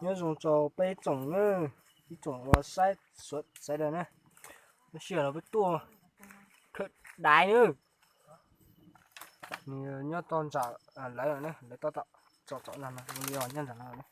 Nyob zoo rau peb tsoom na, ib tsoom uas saib sawv daws na, lub sij hawm no peb tuaj khawb daiv na. Nws nyob toj ntsam lawv na, lawv tab tom tsom tsom no, nws yog nyob ntsam no na.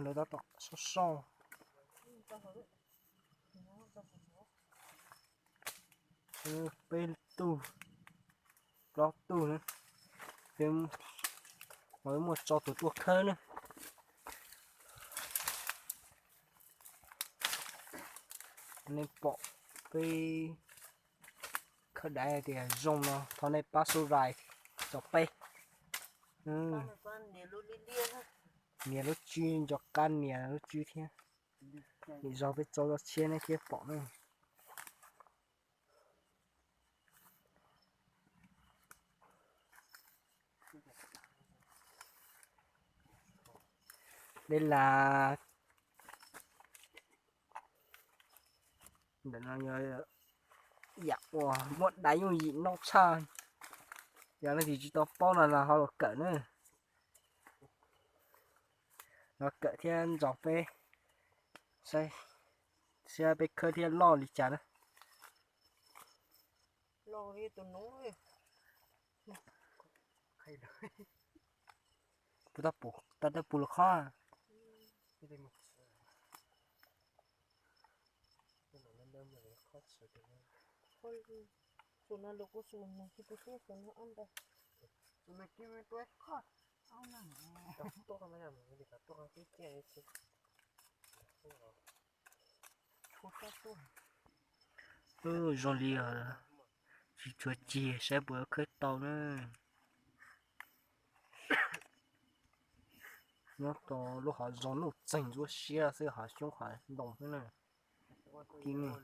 Lawv tab tom soj soj. Peb tug, plaub tug na, peb muaj tsau tus tuaj khawb na. Nej pom peb khawb daiv tias zoo no thov nej pab subscribe rau peb. Nias lub tswb nco qab nias lub tswb thiab. Nim zog peb tso tshiab nej thiaj pom na. Dej las ntawm no yog yam uas muaj daiv yooj yim noj tshaj. Yog leej twg tsis tau paub no los ho los kawm na. Los kawm thiab nrog peb saib, saib peb khawb thiab loj li cas na. Puas tau pum, tau tau pum lus khob. Zoo li tsis tshua cig saib puas khawb tau na. Nyob tau lub hav zoov nuj txeeg ntsuab siab xwb, hav xyoob hav ntoo xwb na. Tib neeg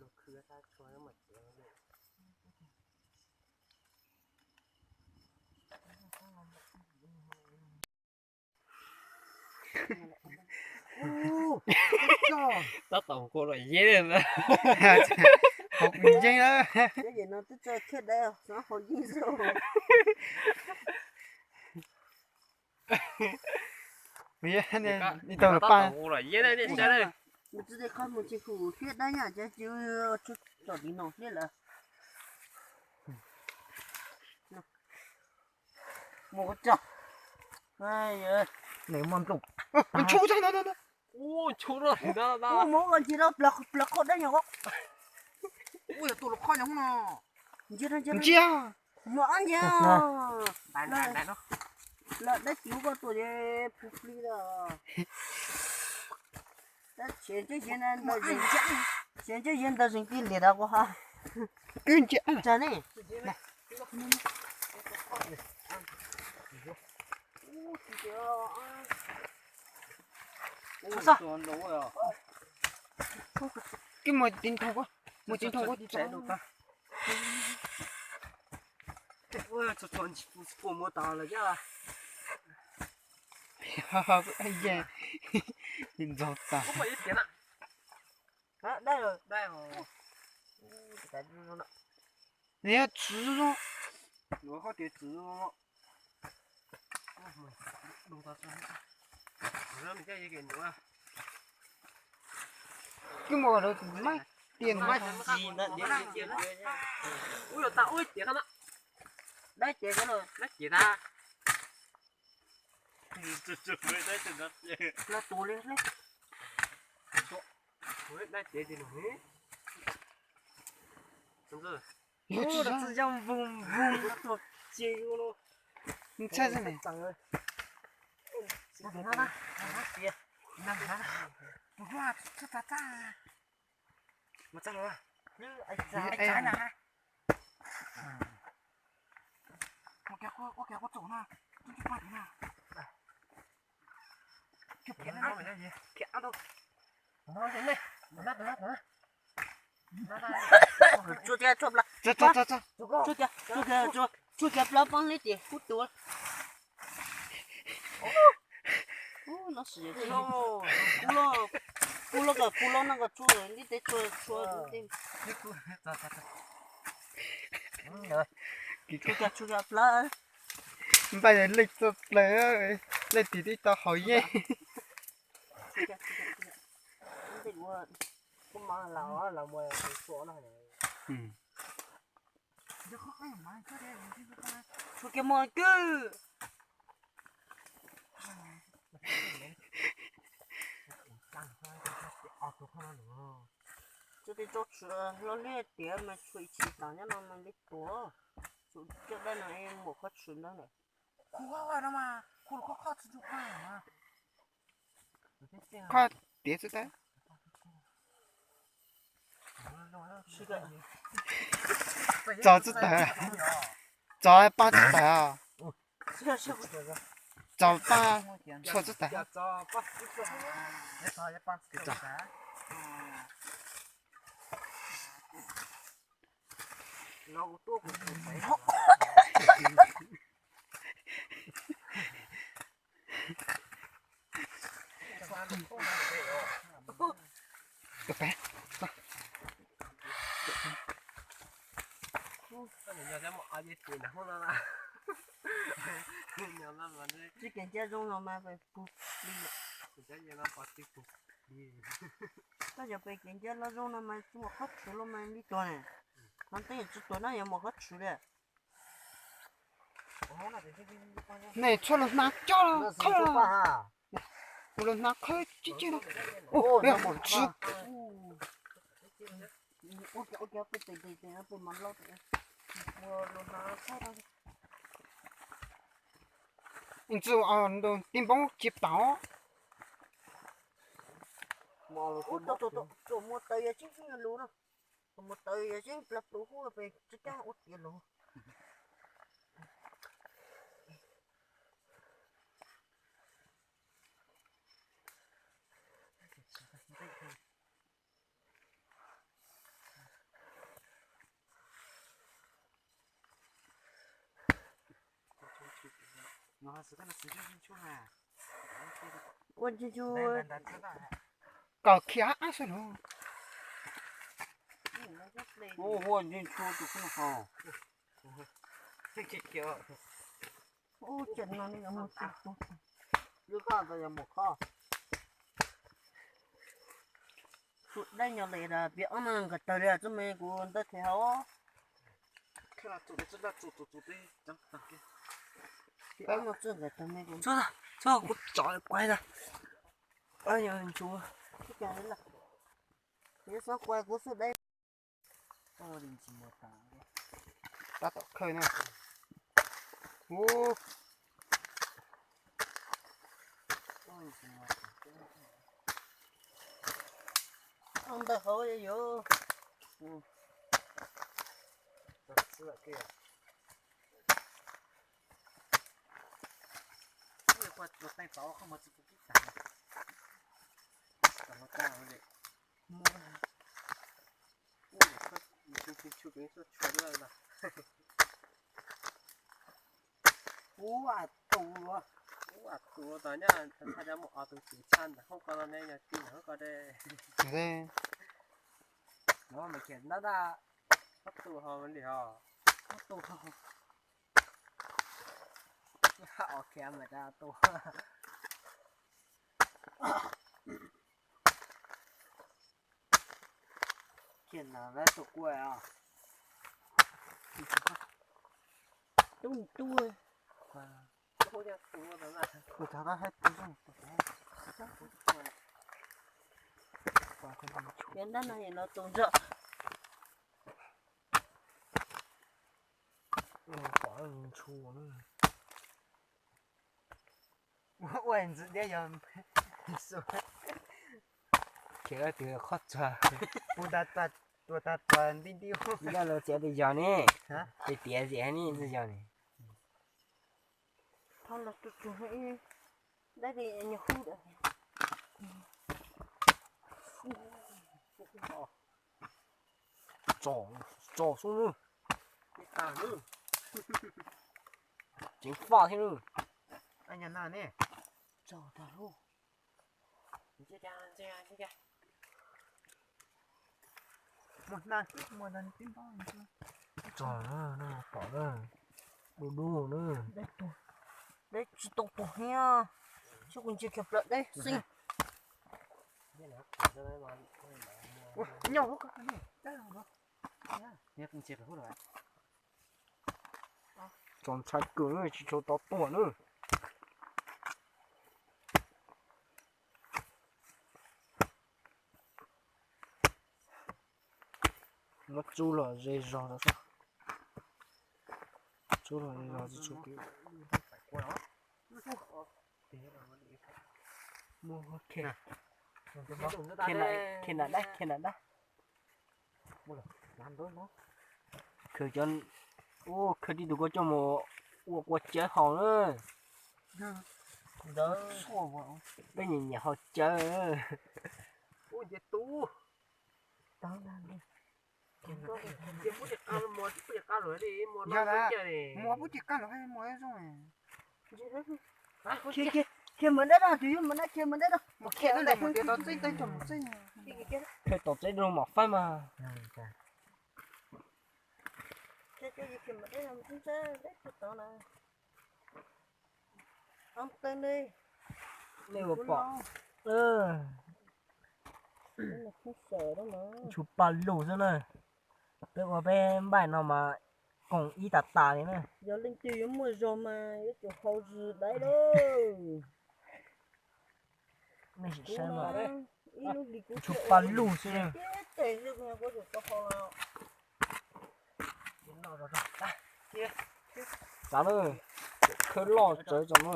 tab tom nqua luam yeb na. Hauv pis ntseeg na. Tab tom nqua luam yeb na. Mus ua tsaug. Nws muaj nplooj. Ntshua, ntshua, mus ua ntsis rau plaws qhov dab nyog. Ntsia, ntsia, ntsia. Mus ob ntsia. Los dab tsi ua koj tuaj pw plig lawm. Siav ntsej siav ntawd zeeg tij liam tas kuv ha. Ntsia ne. Kib mus tiv nthau, mus tiv nthau. Txhua txhua ntsis puas muab tas lawm thiab. Ntxog tas. Nws yog txwv zoo. Kib mus lawv mab tias nws mab. Dab ces, dab ces. Los tus li, dab ces. Yog tsis zoo, vog vog tuaj ces. Ntshai xwb ne. Tsuag thiab, tsuag plaws. Tsuag kiag, tsuag kiag, tsuag kiag plaws poob li ces kub tuav. No sim, kub loj, kub loj kom kub loj no kom tsuag li tej tsuag tsuag. Tsuag kiag, tsuag kiag plaws. Npaj leej txog plaws, leej twg twb tau haus yeej. Tshuav kiag mos kwj. Tsuas tes tso tshwm hlo li tiav mas tshuav ib tsis tas nyob no mas li tuav. Tsum coj dab no muam qhov tshwm ntawd lawm. Qhov tiav xwb tas. Tso xwb tas. Tso paj xwb tas. Tso paj, tso xwb tas. Tsis kev ncaj zoo no mas pug li. Koj yog pem kev ncaj los zoo no mas tsis muaj qhov tshwm los mas li tuag ne. Qhov ntej tsis tuag na yog muaj qhov tshwm li. Nej tshuav lus hnav coj khawb, lus hnav khawb cib ceg no. Ua kiag peb tes tes tes no peb mas loj tes. Ntxwg ntawm tib npoob ci pav. Ua tus tus tus muaj taws yog tseeb lus no, tus muaj taws yog tseeb plag tus hub pes tsis cab ua tiav lus. Ua ntsis ntsis kaum khiav ab xwb los. Ua ntsis ntsis tus xwb no. Ub, tseem no ne, yog mus tsis tus. Lub qhov ntawd yog mus qhov. Tus dab nyuag li das piav ob no nkawd tawg li txoj me kuv ntawd thiab hos. Txoj, txoj kuv tsom kuaib tas. Ntsuav. Txhob kuaib kuv xub deb. Tab tom khawb na. Ub, ntawm hauv yuav. Ub, a tus, ub, a tus tod nyob txhaj cov mus ob tug txiv tshaj ntawm hoob ko no ne, yog tij ntawm hoob ko de. No mas khiav ntab dab, ob tug ho li ho, ob tug ho, ob khiav mas dab tus. Khiav na, lawv tus kuaj os. Tub tub. Kuv thov koj hais tus zoo. Yog ntab no los tus ntsoj. Pom ntshua na. Ua ntxim thiab yog su. Khiav tus qhov txog. Tus tas txog nti nti. Yog los txiav tus yog ne. Tus tiav txiav ne tus yog ne. Thov los tus tus dab li nyuag hub. Tso xub nub. Ceev faj thiab nub. Tso tag lub. Muaj hna xwb, muaj tib npaug. Tso na, pom na. Du du na. Deb tsis tau tuag thiab. Xyov kuv ntsia kiag plaws deb xwb. Nyob txaus ntshai kawg, tsis tshua tau tuag na. Muab tsub los ze zog, tsub los ze zog tsis tshua. Khiav nram dab, khiav nram dab. Khawb cov, khawb tib tug kua coj mus ua kua cawv haus na. Peb nyiam nyiam haus cawv. Ua nce tub. Yog, muab pub tim qab los, muab zoo. Khiav, khiav, khiav mus deb no, tus yog mus deb, khiav mus deb no. Khiav tom txeb rau mam faib mas. Nej ua pom, tshuav paj lug xwb na. Peb ua peb npaij no mas koom ib tas tas li na. Yog leej twg yuav muaj zog mas yuav tsum haus zim daiv lauj. Nej sim saib mas, tshuav paj lug xwb na. Tsav na, khawb loj tsawv tso na.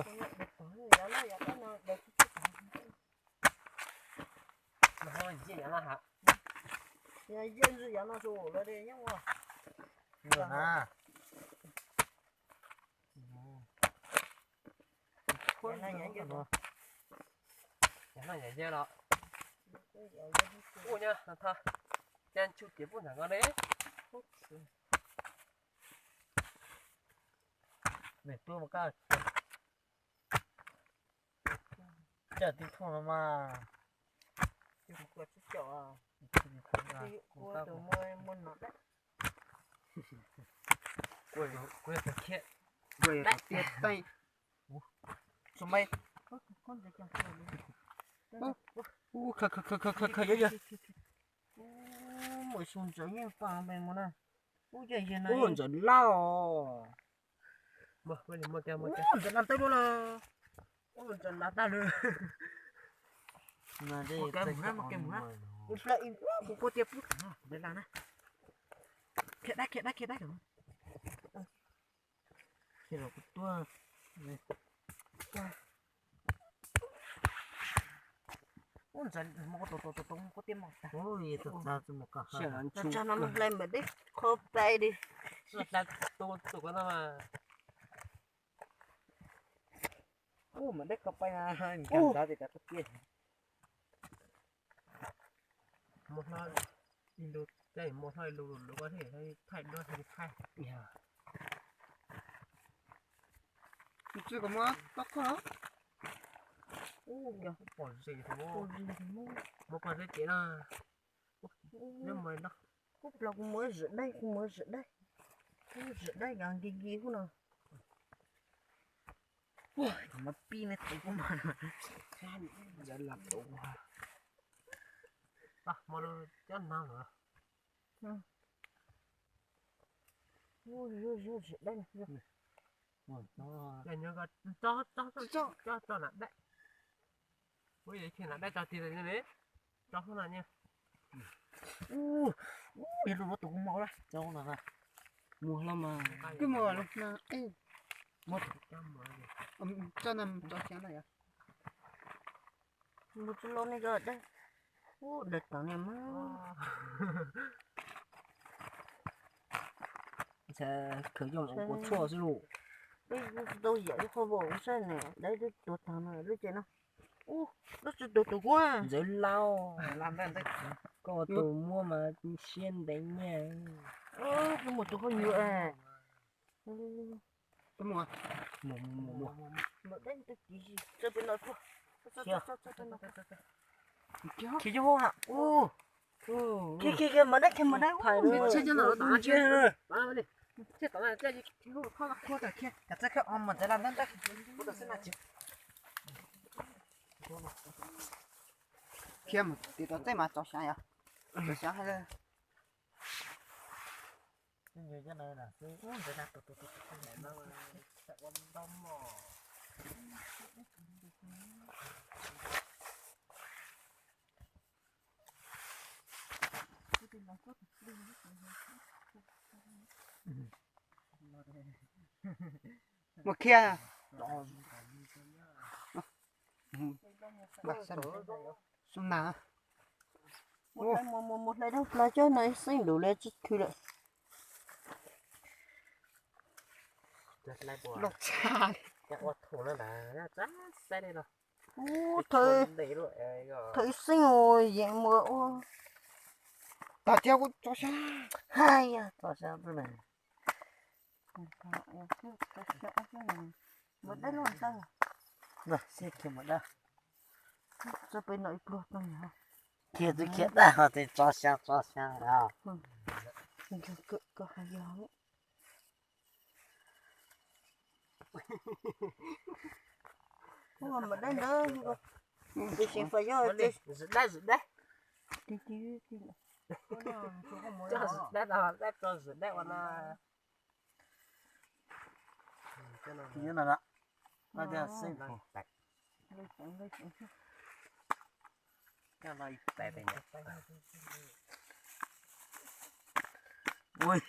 Ua nyab, cas ntshua kev pub ntawm no ne. Coj tib thooj no mas. Kuv yog tus khiav, kuv yog tus tiaj teej. Mus xyoo ntxawm yeej pom me mus na. Ub, yog ntxawm laj os. Ntxawm laj tawb duab lawm. Ntxawm laj tag lawm. Mus ke mus na, mus ke mus na. Kuv kua tias pub, khiav dab, khiav dab, khiav dab. Ub, ntxawm mus tus tus tus tus kua tias mus tag. Tsa no mus hlais npam deb qho pai di. Ub, npam deb qho pai na, nkag nrad ces kav qhov tiaj. Muaj hlob ib lub, muaj hlob ib lub lub thiaj thaij duab thiaj thaij. Tsis kom muab tau qhov. Ub, yog pom zes, muab pom zes ces no. Kuv plaub kuv muab zim dai, kuv muab zim dai, kuv zim dai yog nkig nkig hub no. Ua, tus no pib me tus kuv mas. Ntxawm laj tus, muab lub cov no lawm. Zim dai, tso tso tso tso na dai. Ua yog ib txhia na dai tso tig li ne, tso hub no ne. Ub, yog lub tus kuv muab la, tso hub no na. Muag hlob mas. Koj muag los na, muab tso na, tso xyov na yog. Mus tsis los ne koj dab. Ub, dawb tawv ne mas. Ntshai khawv coj mus ua kua tshuaj xwb lauj. Peb kuj tsis tau yam lub qhov vom kuv saib ne, dawb tuag tag no lub cev no. Ub, lub tsis tuag tus kuv. Ntxawm Lauj, koj tus muab mas siab ntev nyiaj. Kuv mus tus koj nyuam. Mus, mus, mus, mus. Khi, khi, khi, mas dab, khi mas dab. Thiab tom no thiab, thiab mus txev laj ntab ntab, kuv tom xwb no tsis. Khiav mus tim tom txej mas tso xyov yog, tso xyov hais. Muab khiav. Xub nas. Mus hlais, mus mus hlais rooj plaws cov no xeeb lus li tsis khwv lawm. Loj tshaj. Ub, thawv ib xeeb ua yeem mus ua. Tag thiab kuv tso sab. Hais yog tso sab xwb na. Mus dab loj ntawd. Sib khiav mus dab. Tso pem no ib pluag tau yog. Khiav twb khiav dab ho tsis tso sab tso sab os. Koj hais yog. Ua mas dab ntawd, tus xeem fais yog zim dab zim dab. Tig tig tig. Coj zim dab no, dab tso zim dab ua no. Tig no na, no tias xeeb pum. Ui.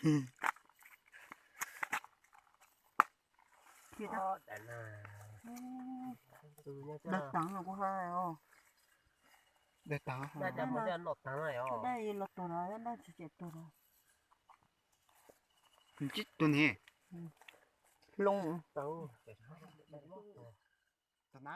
Dab taag no kuv hais os. Dab taag, dab los tuag los, dab tsis tseem tuag los. Ntsib tus ne. Loo. Tus na.